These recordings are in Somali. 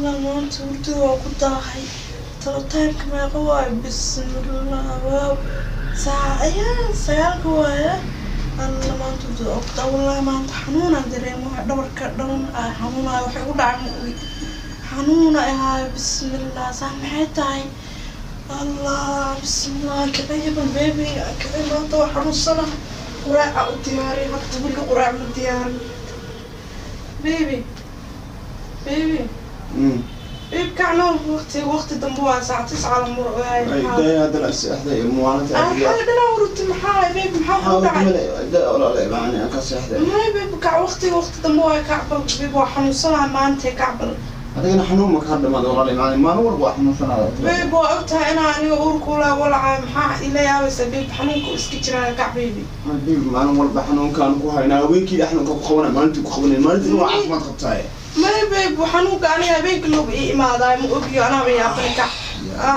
Allah, maanta hurdada waa ku daahay. Talo timeka meeqa waayo? Bismillah, waaw, saaca ayaa 9-ka waaye. Alla, maanta hurdada waa ku daahay. Wallahi maanta xanuunaan dareemo, waxa dhabarka dhan aa xanuunaayo. Waxay igu dhacay ma ogi, xanuuna ahaayo. Bismillah, saa maxay tahay? Allah, bismillah, kiciya bal baby, kici. Maanta waa xanuunsana. Quraaca u diyaariya hadda, weli quraac ma diyaarin. Baby, baby, baby, kacno. Waqti waqti dambe waa, saac 9 la maro. Haddana seexday muwaanata. Xalay dhanaa hurti. Maxaa baby, maxaa kugu dhacay? Walaale ka seexday. May baby, kac. Waqti waqti dambe waa, kac bal baby. Waa xanuunsanaha maanta, kac bal. Adigana xanuun ma kaa dhamaada, walaale? Maalin maalin walba waa xanuunsanaada. Baby, waa ogtahay inaa aniga uurkuula walacay. Maxaa ila yaabaysa baby? Xanuunka iska jiraa, kac baby. Baby, maalin walba xanuunkaan ku haynaa. Haweenkii xanuunka ku qabanay, maalintii ku qabanay, maalintii waa caafimaad qabtaaye. May baby, xanuunka aniga habeenkii looba ii imaadaay, ma ogiyo. Anaaba yaabani. Kac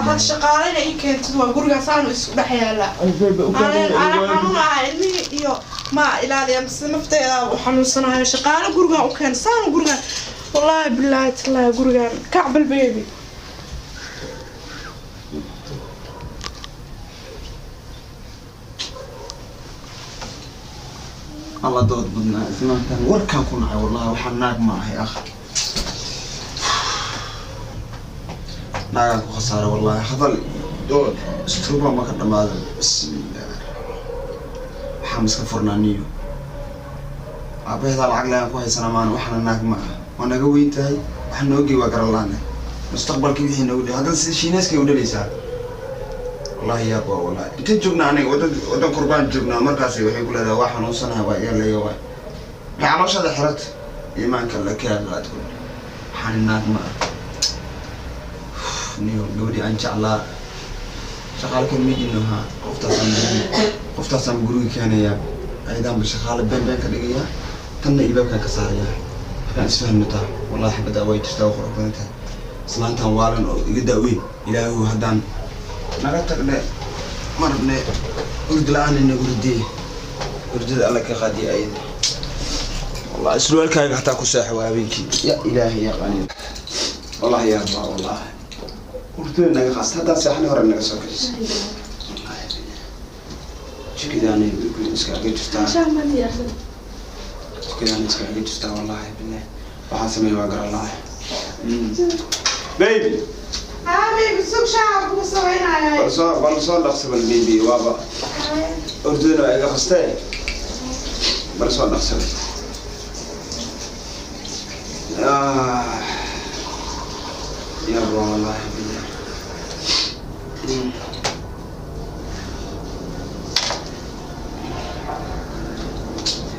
had, shaqaaleyna ii keentid. Waa gurigaas aanu isku dhex yaala. Ana xanuun ahaa, ilmihii iyo ma ilaaliya mise nafteeda u xanuunsanayo. Shaqaale gurigan u keen saanu gurigan. Wallaahi bilaahi tallaahi gurigan. Kacbal baby. Alla, dood badnaa islaantan. Warkaan ku nacay wallahi. Waxaa naag ma ahay akh, naagaan ku khasaaray wallahi. Hadal dood istruba ma ka dhamaadan. Bismillah, waxaan iska furnaa niyo. Aabaheedaa lacag leaan ku haysanaa maana. Waxaana naag ma ah, waa naga weyn tahay. Waxa noogey waa garan laane. Mustaqbalkii wixii noogu dhi haddana sida shiineyskay u dhalaysaa. Wallahi yaab waa wallahi. Inta joognaa aniga wadan wadan qurbaan joognaa, markaasi waxay ku leedahay waa xanuunsanahay, waa iga leeya, waay maxay calooshaada xirat iimaanka la kaalaad ku. Waxaan naag ma ah niyo. Gabadhii aan jeclaa shaqaalka midino ha. Qoftaasaan guriga keenayaa, ayadaanba shaqaale been been ka dhigayaa, tanna ibaabkaan ka saarayaa. Markaan isfahmno taa wallahi xabaddaa way jirtaa, waa qurux badan tahay. Islaantan waalan oo iga daaweyn. Ilaahu haddaan naga tagne marne hurdi la-aan inagu ridiye, hurdada alla ka qaadiya ayada. Wallahi surwaalkaaga hataa ku seexo waa habeenkii. Ya ilaahay yaqaani, wallahi yaa Allah, wallahi hurdada naga qaasta. Haddaan seexani hore naga soo kicisa. Wallahi jikadaanay iskaaga jirtaa, jikadaanay iskaaga jirtaa. Wallahi billahi waxaan sameeya waa garan lahay baby. Haa baby, sug, shaaca kugu samaynaya. Bal soo dhaqso bal baby, waaba hurdadana waa iga qastee. Bal soo dhaqso bal. Ah, yaba wallahi billahi.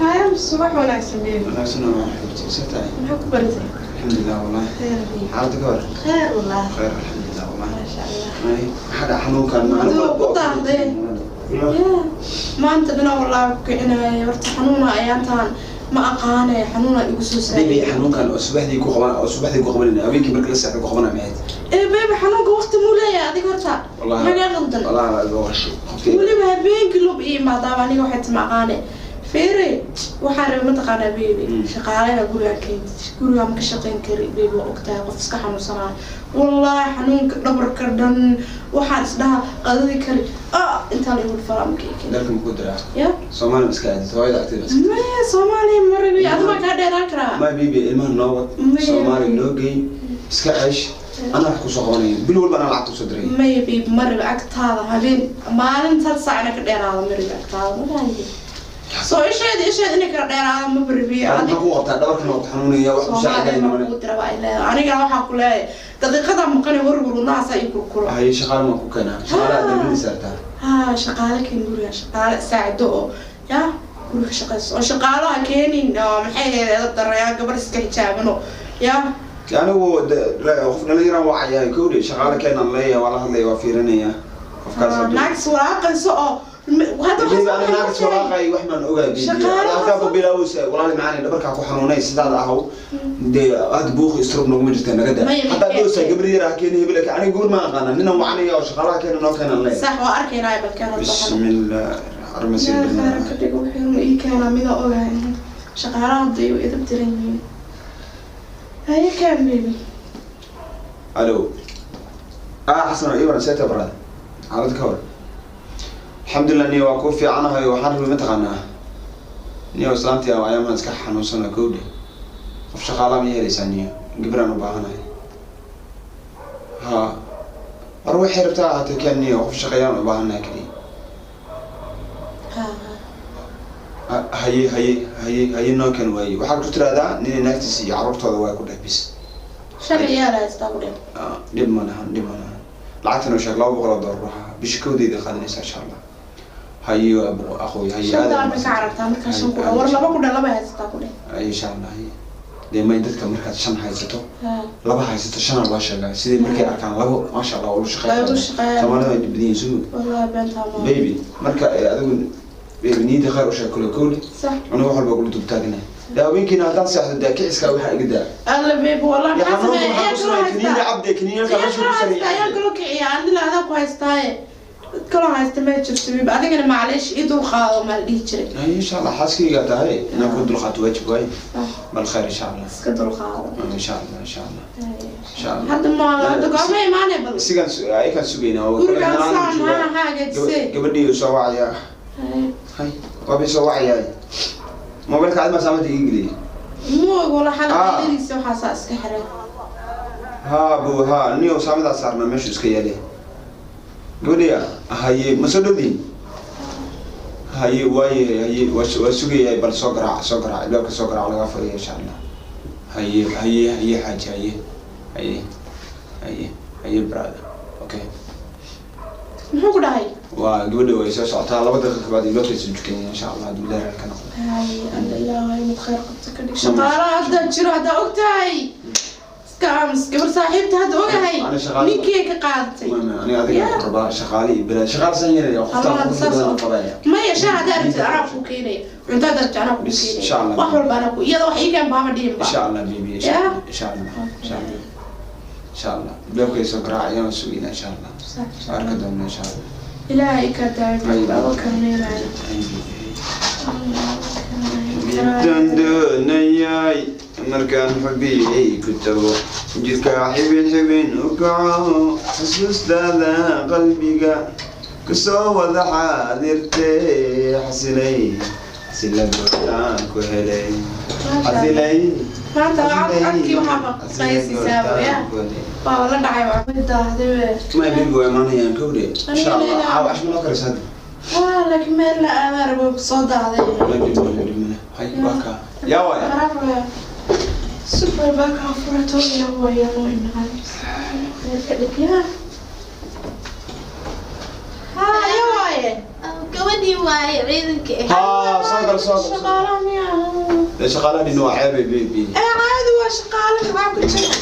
Haya, subax wanaagsan baby. Wanaagsan waa xubti, see tahay? Maxaa ku baratay? Alxamdulilah wallahi. Khayr baby. Xaaladda ka war? Khayr wallahi. Khayr, alxamdulilah wallahi. Maasha Allah. Ay, maxaa dhaca xanuunkan? Hurdada waa ku daahday. Ya, maanta dhana wallaahi ku kicinaya. Horta xanuuna ayaantaan ma aqaane, xanuuna igu soo baby saaray. Xanuunkan oo subaxdii ku qaban, oo subaxdii ku qabanayna, habeenkii marka la seexdo ku qabana, maxayd? Ee baby, xanuunka waqti muu leeyahay adiga horta? Wallahi. Magaa qaldan? Wallahi waa iga washay qofkii. Weliba habeenkii lub ii imaadaaba. Aniga waxay tama aqaane. Fiiri, waxaan rabay mataqaanaa baby, shaqaalena gurigaa keentid. Gurigaa ma ka shaqayn kari baby, waa ogtahay qof iska xanuunsanaayo. Wallaahi xanuunka dhabarka dhan waxaan isdhaha qadadi kari. Ah, intaa la igu dhufalaa marka ii keento. Dalka ma ku diraa? Ya. Soomaali ma iska aadid? Hooyada agteeda iska. Maya, Soomaaliya ma rabi. Adiga kaa dheeraan karaa. Ma baby, ilmaha noo wad. Maya. Soomaali noo geey, iska ceesh. Anaa wax kusoo qabanaya, bil walba anaa lacag kusoo diray. Maya baby, ma rabi agtaada habeen maalin hal saac ina ka dheeraada. Ma rabi agtaada, ma fahanti? Soo isheeda isheeda inay kala dheeraada ma rabi. Maxaa ku qabtaa? Dhabarkan waa ku xanuunaya, wax ku Soomaaliya saacidaya ma male. kuu dira baa ay leedahay. Anigana waxaa ku leeyahay daqiiqadaa maqanay, warwar wadnahaasaa ii kurkuro. Haye, shaqaale maan ku keenaa? Shaqaale aad dambada saartaa. Haa, shaqaale keen guriga, shaqaale saacido oo yaa guriga ka shaqeyso, oo shaqaalaha keenin oo maxay ahayd edab darayaa, gabar iska xijaabano yaa. Anigu qof dhalinyaraan wacayaa kowdhe, shaqaale keenaan leeyahay, waa la hadlaya, waa fiirinaya qofkaas hadduu- Naagis walaaqayso oo hadda Baby, ana naagis walaaqay wax maan ogahay baby. Shaqaale halkaa ku bilaawaysa walaali macaani, dhabarkaa ku xanuunay sidaada ahaw. Dee aad buuqi istroog noguma jirta, naga daa. Maya, haddaad maya. dhowsaa gabar yar ha keeni, hebel aniga gabar maan aqaana, ninan wacanaya oo shaqaalaha keena noo keenan leeyahay. Sax, waa arkaynaa balkeen horta Bismillah, armasi. Yaa khayr ka dhigo, wuxuu ii keenaa mida ogahay shaqaalaha hadda ay edab tiran yihiin. Haye, kaan baby. Alo, Xasan, ii waran, seeta brother, xaalad ka war? Alxamdulilah, niyo, waa ku fiicanahay. Waxaan rabay, mataqaanaa, niyo, islaantii ayaamaan iska xanuunsana, kowdhe. Qof shaqaalaa ma helaysaa, niyo? Gibraan u baahanahay. Ha, war waxay rabtaa ahaatee keen, niyo, qof shaqeeyaan u baahanahay keliya. Ha. Haye, haye, haye, haye, noo keen. Waaye, waxaad ku tiraahdaa ninay naagtiisa iyo carruurtooda waa ku dheh bis. Shan ciyaal haystaa ku dheh. Ah, dhib ma lahan, dhib ma lahan. Lacagtan oo sheeg, $200 waxaa bisha kowdeeda qaadanaysa, insha Allah. Haye, aqooy, haye. Shantaan aad bay ka carartaa markaa shan ku dheh. War laba ku dheh, laba haysataa ku dheh. Haye, insha Allah. Haye, dee may dadka markaad shan haysato, Ha. laba haysato, shana loo sheegaa, sidai markay arkaan labo, maasha Allah, ulu Way ugu shaqeyn. shaqeeyaan. Soomaalida way badan yihiin suu. Wallahi beentaa ma. Baby, marka adigu baby niyada khayr u sheeg kule, kowle. Sax. Anigu wax walba kula dultaaganahay. Dee haweenkiina haddaan seexdo, dee kiciska waxaa iga daa. Alla baby, wallahi Ya maxaa xanuunka sameeya? waxaa Ayaa ku kaloo sameeyay kiniina haystaa. cabde, kiniinka Ayaa meesha ku kaloo haystaa, ayaa sameeyay. kaloo kiciya. Anila adaa ku haystaaye. Dad kaloo haysta ma jirto baby. Adigana macleesh ii dul qaado maa la dhihi jiray. Haye, insha Allah, xaaskaygaa tahay, inaan ku dulqaato waajib waaye. Sax. Bal khayr, insha Allah. Iska dul qaado. Insha Allah, insha Allah, insha Allah. Hadda ma hadda goorma imaanay bal? Sigan ayakaan sugaynaa oo Gurigaan kale saan joogaa. ha ha hagaajisay. Gabadhii soo wacaya. Haye. Hay, waabay soo wacayaa. Mobilka aad ma saamada iga geliyay. Moog wala xalay. Ah. Qayladiisa waxaasaa iska xiray. Ha bu ha, niyow, saamadaa saarnaa, meeshu iska yaalay. Gabadhiya, haye, ma soo dhowdiin? Haye, waaye, haye, waa sugayahay. Bal soo garaac, soo garaac, albaabka soo garaac, lagaa furaya, insha Allah. Haye, haye, haye, xaaji, haye, haye, haye, haye, brother, okay. Muxuu ku dhahay? Waa gabadha, way soo socotaa, 2 daqiiqa kabacdi albaabkay soo jukanya, insha Allah, hadduu Ilaahay ka noqdo. Haye, alla ilaahay mid khayr qabta ka dhig. Shaqaalaha hadda jiro haddaa og tahay. Iska aamus, gabar saaxiibta hadda ogahay. Ana shaqaale- Ninkii ka qaadatay. Aniga adiga Yeah. ku rabaa, shaqaale iyo balaad shaqaale san yeelaya qoftaan Allah, qurux saas badan oo- qabaya. Maya, shaa haddaa rabtid anaa kuu keenaya. Cunto haddaa rabtid anaa kuu Bis, keenaya. insha Allah. Wax walba anaa ku iyada wax ii keen baama dhihin ba. Insha Allah, baby, insha Yeah. Allah, insha Allah, insha Allah, insha Allah. Albaabkay soo garaacayaan, waan sugaynaa, insha Allah. Sax. Waa arki doonaa, insha Allah. Ilaahay ka daayo baba kalmeynaayo. Midaan doonayay markaan xubiyey ku tago, jirka xibin xibin u kaco, xusuustaada qalbiga kusoo wada xaadirtay, xasilay, xasila goortaan ku helay, xasilay. Maanta codkii waxaa qaysiisaaba ya. Waa la dhacay, waa way daahday we. May baby, waa imaanayaan, kowdhe, insha Allah. Caawa ashma noo karaysa hadda. Waa, laakiin meel la aadaa rabo, soo daahday. May dhib male, dhib male. Hay, waa kaa yaa waaya. Super baka furatoya wayano imaan. Ka dhig ya. Ha, ya waaye. Gabadhii waaye ciidanka ah. Haa, soo gal, soo gal, soo gal. Shaqaalaha miyaa? Dee shaqaalaha waa ceebay, baby. Ee, caadi waa shaqaale, maxaa ku jira?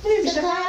Baby, shaqaale.